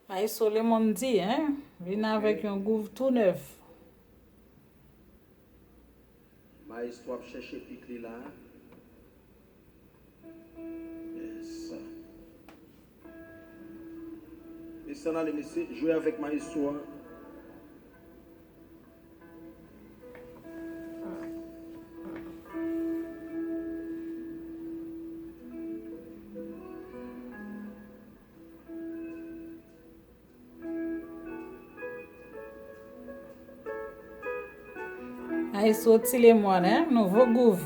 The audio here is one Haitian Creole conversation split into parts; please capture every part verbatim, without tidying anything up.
Maestro Lemondi, hein? Vin avèk yon gouv tou nèf. Maestro ap chèche pik li la. Yes. Mesye, ann ale, mesye, jwe avèk maestro a. Ay, soti Lemòn, hein? Nouvo gouv.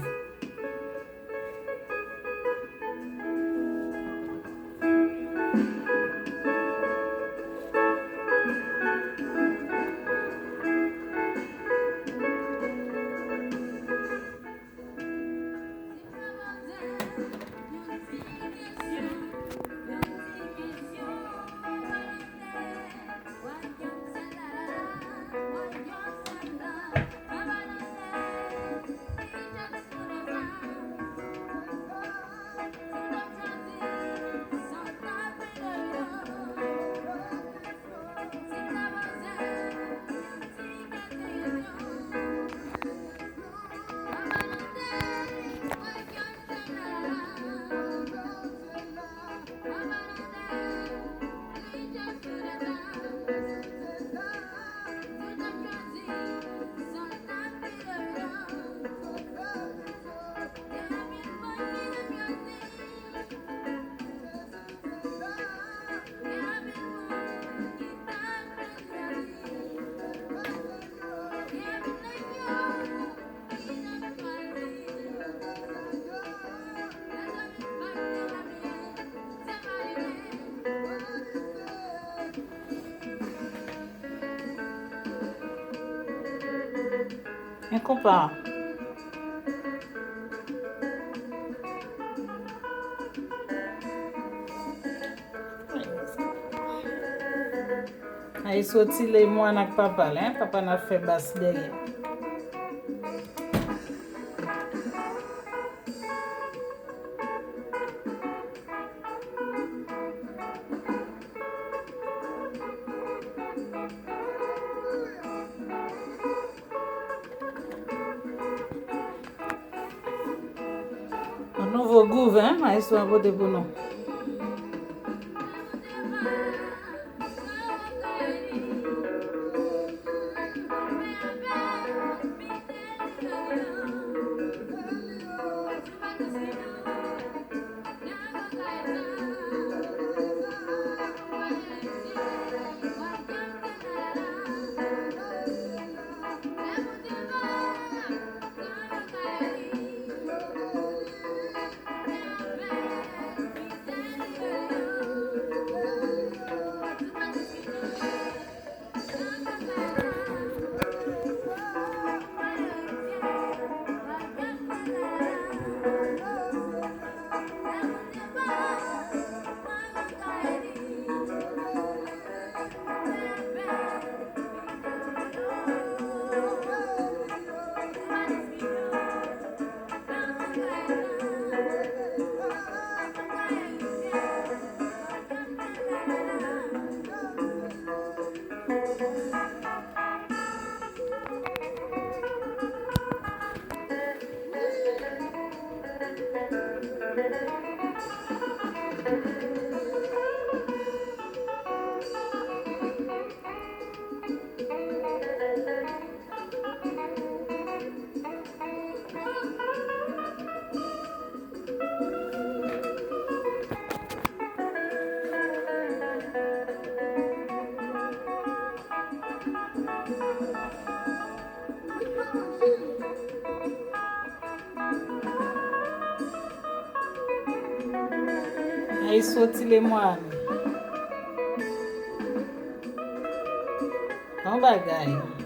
Men konpa. Ay, soti Lemòn ak papa l, hein? Papa n ap fè bas dèyè. Yon nouvo gouv, hein, maestro a pote pou nou. Ay, soti Lemòn. Bon bagay.